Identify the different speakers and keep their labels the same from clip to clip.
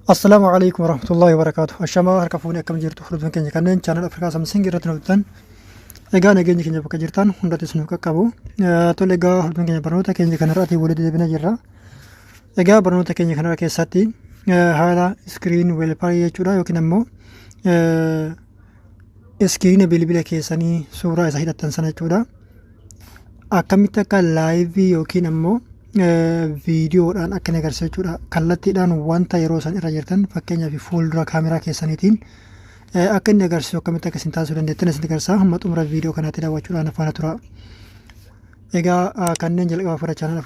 Speaker 1: Assalaamu alaikum warahmatullahi wabarakaatuh. Ashamaa harka fuunee, akkam jirtu hordoftoonni keenya kanneen channel Afrikaa Samsung irratti nu hordoftan? Egaa nageenyi keenya bakka jirtan hundatti isiniif qaqqabu. Tole, egaa hordoftoonni keenya, barnoota keenya kanarratti walitti deebinee jirra. Egaa barnoota keenya kanarra keessatti haala screen wallpaper jechuudha, yookiin ammoo iskiriina bilbila keessanii suuraa isa hidhattan sana jechuudha. Akkamitti akka live yookiin ammoo viidiyoodhaan akka inni agarsiisu jechuudha. Kallattiidhaan wanta yeroo san irra jirtan, fakkeenyaaf fuuldura kaameraa keessaniitiin akka inni agarsiisu akkamitti akka isin taasisuu dandeettan isin agarsiisa. Hamma xumura viidiyoo kanaatti daawwachuudhaan faana tura. Egaa kanneen jalqaba fuula channel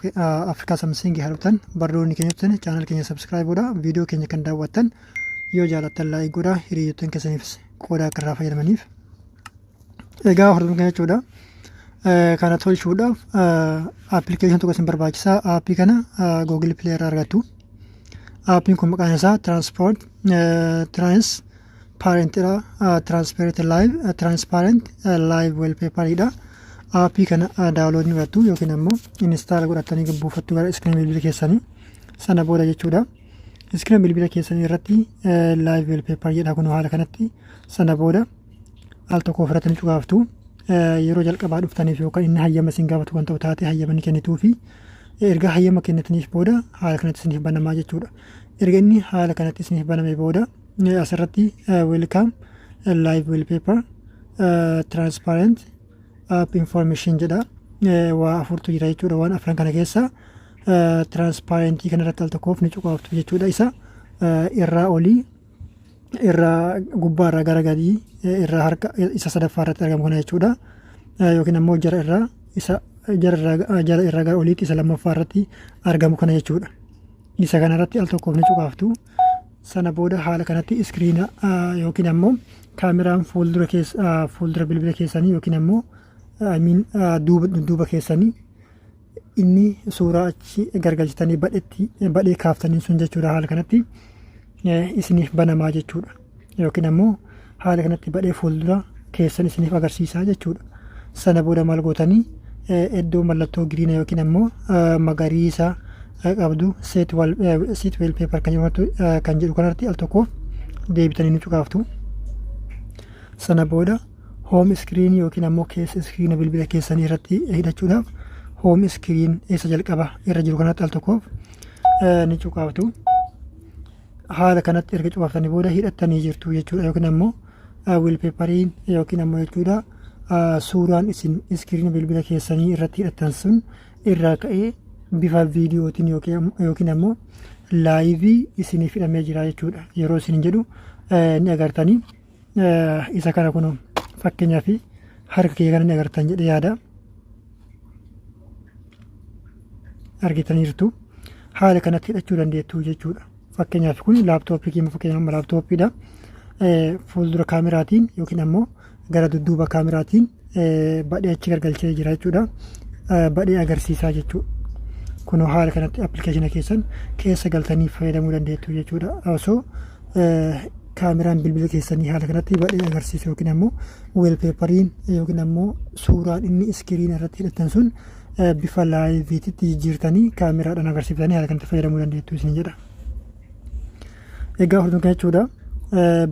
Speaker 1: Afrikaa Samsung hordoftan, barnoonni keenya turtan, channel keenya subscribe godhaa. Viidiyoo keenya kan daawwattan yoo jaalattan like godhaa, hiriyoottan keessaniifis qooda akka irraa fayyadamaniif. Egaa hordoftoonni keenya jechuudha. Kana tolchuudhaaf application tokko isin barbaachisa. Aappii kana Google Play irraa argattu. Aappiin kun maqaan isaa Transport Transparentidha. Transparent Live, Transparent Live Wallpaperidha. Aappii kana download ni godhattu yookiin ammoo install godhattanii buufattu gara iskiriin bilbila keessanii sana booda jechuudha. Iskiriin bilbila keessanii irratti live wallpaper jedha kun haala kanatti. Sana booda al tokko ofirratti ni cuqaaftu. Yeroo jalqabaa dhuftaniif yookaan inni hayyama isin gaafatu kan ta'u taate, hayyama ni kennituu fi erga hayyama kennitaniif booda haala kanatti isiniif banamaa jechuudha. Erga inni haala kanatti isiniif baname booda asirratti "Welcome live wallpaper transparent app information" jedha. Waa afurtu jira jechuudha. Waan afran kana keessa transparentii kanarratti al tokkoof ni cuqaaftu jechuudha. Isa irraa olii, irraa gubbaa irraa gara gadii, irraa harka isa sadaffaa irratti argamu kana jechuudha. Yookiin ammoo jara irraa isa jara irraa jala irraa gara oliitti isa lammaffaa irratti argamu kana jechuudha. Isa kanarratti al tokkoof ni cuqaaftu. Sana booda haala kanatti iskiriina yookiin ammoo kaameraan fuuldura keessa, fuuldura bilbila keessanii yookiin ammoo, I mean, duuba dudduuba keessanii inni suuraa achi gargalchitanii badhetti badhee kaaftanii sun jechuudha, haala kanatti isiniif banamaa jechuudha. Yookiin ammoo haala kanatti badhee fuuldura keessan isiniif agarsiisaa jechuudha. Sana booda maal gootanii? Iddoo mallattoo green yookiin ammoo magariisa qabdu, "Set wallpaper" kan jedhu kanarratti al tokkoof deebitanii ni cuqaaftu. Sana booda home screen yookiin ammoo keessa iskiriina bilbila keessanii irratti hidhachuudhaaf home screen isa jalqaba irra jiru kanatti al tokkoof ni cuqaaftu. Haala kanatti erga cuqaaftanii booda hidhattanii jirtu jechuudha, yookiin ammoo wallpaperiin yookiin ammoo jechuudha suuraan isin iskiriina bilbila keessanii irratti hidhattan sun irraa ka'ee bifa viidiyootiin yookiin ammoo live isiniif hidhamee jira jechuudha. Yeroo isin jedhu ni agartanii isa kana. Kun fakkeenyaaf harka kiyya kana ni agartan jedhee yaada. Argitaniirtu, haala kanatti hidhachuu dandeettu jechuudha. Fakkeenyaaf kun laaptooppii keenya, fakkeenyaaf amma laaptooppiidha. Fuuldura kaameraatiin yookiin ammoo gara dudduuba kaameraatiin badhee achi gargalchee jira jechuudha. Badhee agarsiisaa jechuudha. Kunoo haala kanatti appilikeeshina keessan keessa galtanii fayyadamuu dandeettu jechuudha. Osoo kaameraan bilbila keessanii haala kanatti badhee agarsiisu yookiin ammoo wallpaperiin yookiin ammoo suuraan inni iskiriina irratti hidhatan sun bifa liveitti jijjiirtanii kaameraadhaan agarsiiftanii haala kanatti fayyadamuu dandeettu isin jedha. Egaa hordoftoota jechuudha.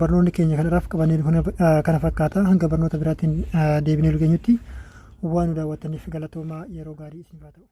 Speaker 1: Barnoonni keenya kanarraaf qabannee kana fakkaata. Hanga barnoota biraatiin deebinee dhufeenyutti waan nu daawwattaniif galatoomaa, yeroo gaarii isiniif haa ta'u.